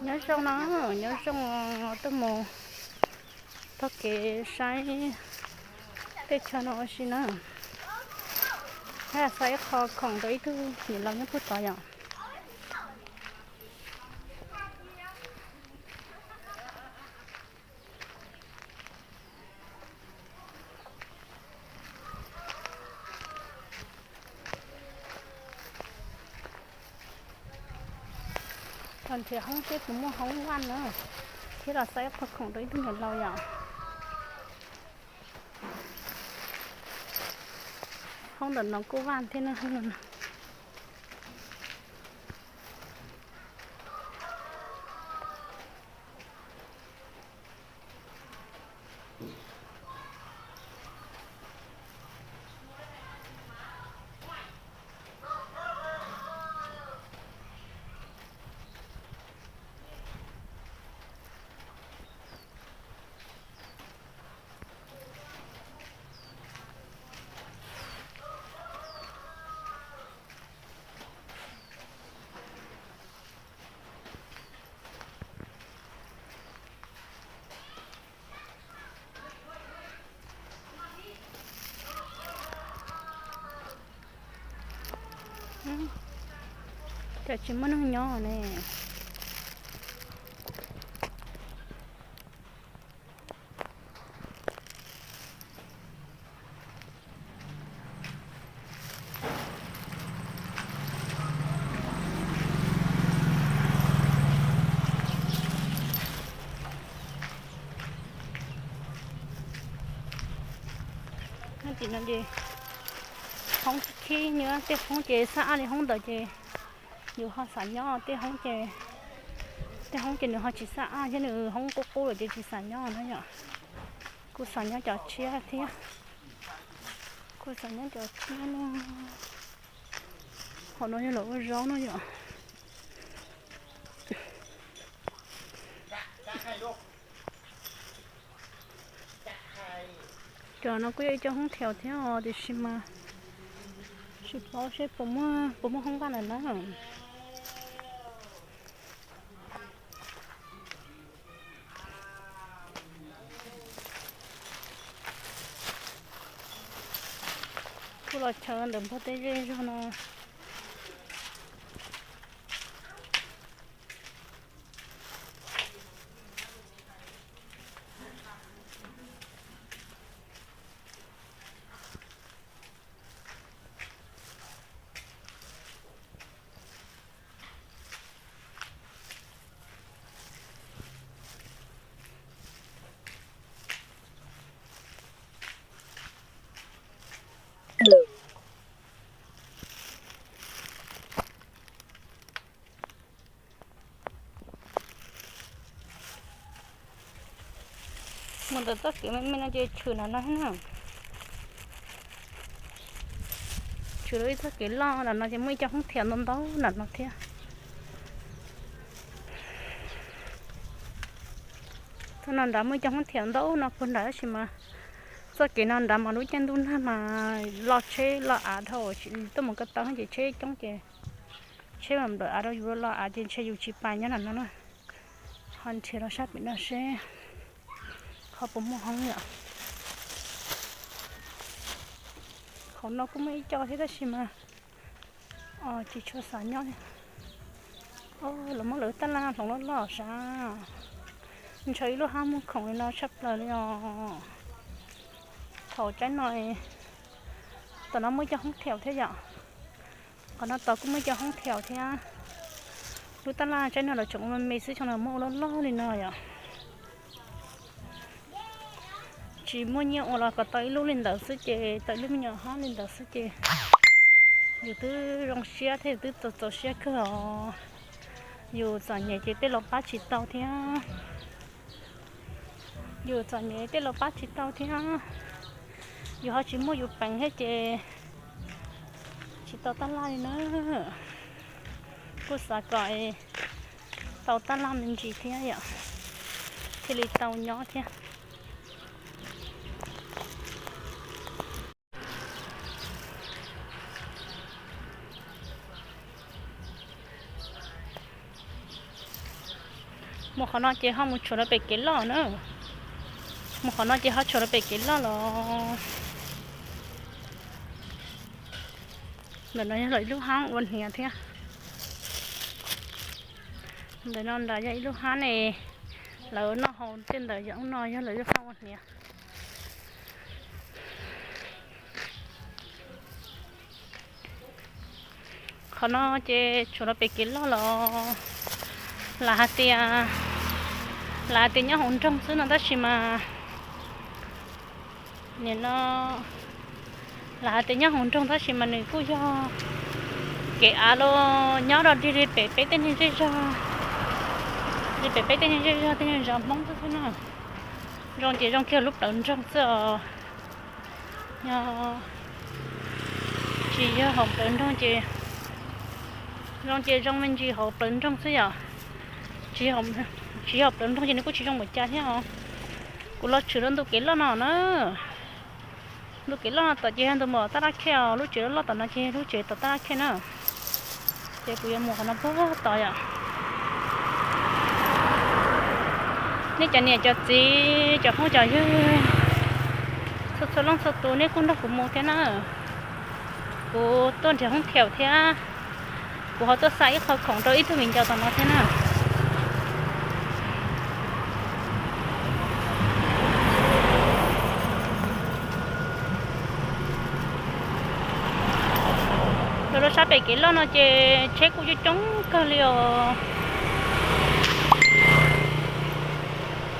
Nyob zoo no, nyob zoo, tuaj mus taug kev saib tej chaw no ua si na. Thiab xa ib qho khoom rau ib tug niam laus nyob puag tod yom. Los nrhiav hoob seb puas muaj hoob vaj na, thiab los xa ib qho khoom rau ib tug niam laus yom. Hoob ntawm no kuj vaj thiab na, hoob no. Cas tsis muaj neeg nyob ne. Tim no ces hoob khib khib, nyob tej hoob ces xab ab li hoob ntawd ces yus ho xav nyob, tej hoob ces, tej hoob ces nws ho tsis xab ab thiab, nws hoob qub qub lawm ces tsis xav nyob na yom. Kuj xav nyob cov tshiab thiab, kuj xav nyob cov tshiab no. Qhov no yog lawv ua zaub no yom. Cov no kuj yog ib co hoob thiaus thiab os, tiam sis mas tsis paub seb puas muaj, puas muaj hoob vaj lawm na. Kuj los chaw ntawm npog tej zej zog no. Mus ntawm txoj kev me me no ces tshwm nram no na. Tshwm lawm ib txoj kev loj nram no ces muaj ib co hoob thiaus ntau ntau nram no thiab. Txoj no nrad muaj ib co hoob thiaus ntau no puag nrad, tab sis mas txoj kev no nrad mas lub caij ntuj nag mas los tsheb los av dhau, tuaj mus ko taw ces tsheb coob ces tsheb mam nplawm av rau yus, los av ces ntshe yus tsis pais nyob nram no na. Ho nrhiav los sab pem no seb ho puas muaj hoob yom. Qhov no kuj muaj ib co thiab tab sis mas tsis tshua xav nyob li. Los muab lawv tab laj hloov loj loj sav, ntshaw ib lub hab muag khoom li no tshaj plaws li os. Thaum tsaib no, tom no muaj ib co hoob thiaus thiab yom. Qhov no tod kuj muaj ib co hoob thiaus thiab. Lub tab laj tsaib no lawv tseem ua me me xwb, xyoo no muab ua loj loj li no yom. Tsis muaj nyiaj ua los kom tau ib lub li ntawd xwb ces, tau ib lub me nyuam hab li ntawd xwb ces yus twb zoo siab thiab yus twb txaus txaus siab kawg os. Yus txom nyem ces tej laus pab tsis tau thiab. Yus txom nyem tej laus pab tsis tau thiab. Yus ho tsis muaj yus peev thiab ces tsis tau tab laj li na. Kuj xav kom tau tab laj me ntsis thiab yom, thiaj li tau nyob thiab. Mus qhov no ces ho mus tshuam rau pem kev loj na. Mus qhov no ces ho tshuam rau pem kev loj los. Ntawm no yog lawv ib lub hab ua hniav thiab. Ntawm no nrad yog ib lub hab ne, lawv noj haus tej ntawd, yog no yog lawv lub hab ua hniav. Qhov no ces tshuam rau pem kev loj los, lam hais tias, lam hais tias nyob hauv nroog xwb no tab sis mas, nim no lam hais tias nyob hauv nroog tab sis mas nws kuj yog kev av los nyob rau li pem peb tej neeg zej zog, li pem peb tej neeg zej zog tej neeg zos Hmoob xwb xwb na. Zoo ces zoo kiag lub plawv nroog xwb os. Yog tsis yog hauv plawv nroog ces, zoo ces zoo me ntsis hauv plawv nroog xwb yom. Tsis yog hauv plawv nroog ces nws kuj tsis zoo npaum cas thiab os. Kuv los tshwm rau ntu kev loj no na. Ntu kev loj no tom ces yog ntu mus tom Tab Laj Khej os, lub tsev loj loj tom no ces yog lub tsev tom Tab Laj Khej na. Ces kuv yuav mus qhov no puag tod yom. Nej cov niam cov txiv cov phooj cov ywg txhua txhua leej txhua tus nej kuj nrog kuv mus thiab na. Kuv tuaj nrhiav hoob thiaum thiab, kuv ho tuaj xa ib qho khoom rau ib tug viv ncaus tom no thiab na. Los rau sab pem kev loj no ces tsheb kuj coob coob kawg li os.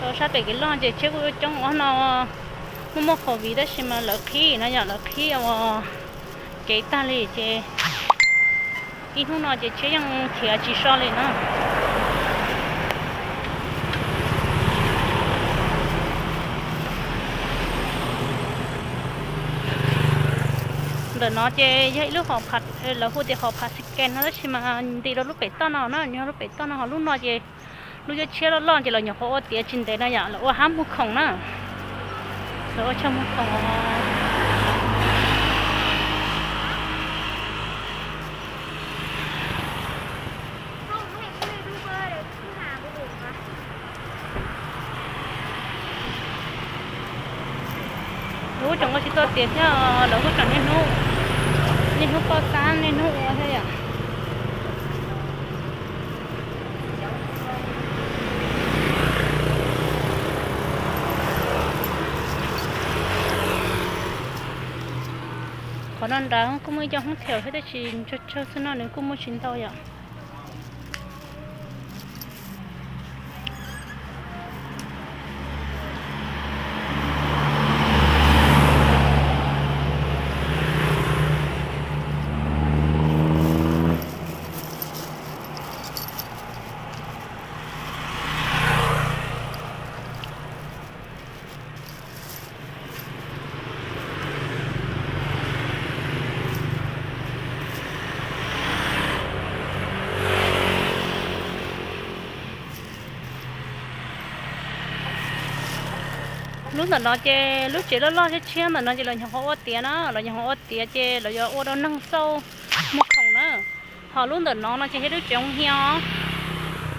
Rau sab pem kev loj ces tsheb kuj coob coob os no. Muaj muaj COVID tab sis mas lawv qhib no yom, lawv qhib ua kev tag li ces ib hnub no ces tsheb yeej khiav tsis so li na. Ntawm no ces yog ib lub hom phav, lawv hu tias hom phav xi kes no tab sis mas nti rau lub pem toj no na, nyob lub pem toj no ho lub no ces lub cuab tshiab loj loj ces lawv nyuam qhuav ua tiav tsis ntev no yom, lawv ua hab muag khoom na. Lawv ua chaw muag khoom. Lawv kuj tseem ua tsis tau tiav thiab, lawv kuj tseem niaj hnub, niaj hnub poj xab niaj hnub ua thiab yom. Qhov no nrad kuj muaj ib co hoob thiaum thiab tab sis tsawg tsawg xwb no nws kuj muaj tsis ntau yom. Lub ntawm no ces lub tsev loj loj tshiab tshiab ntawm no ces lawv nyuam qhuav ua tiav na, lawv nyuam qhuav ua tiav ces lawv yuav ua rau neeg xauj muag khoom na. Ho lub ntawm no no ces yog lub tsev hia,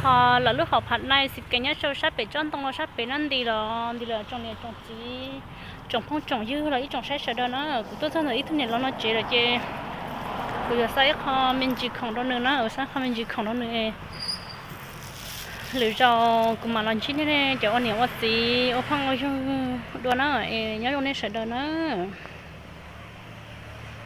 ho lawv lub hom phav nai xi kees nyob rau sab pem tsob ntoo los sab pem na, nti los nti los tsoom niam tsoom txiv, tsoom phooj tsoom ywg los ib tsoom saib sawv daws na. Kuv tuaj txog ntawm ib tug niam laus no tsev lawm ces kuv yuav xa ib qho me ntsis khoom rau nws na, xa ib qho me ntsis khoom rau nws. Lwm zaus kuv mam los ntsib nej cov ua niam ua txiv ua phooj ua ywg dua na, es nyob zoo nej sawv daws nawb.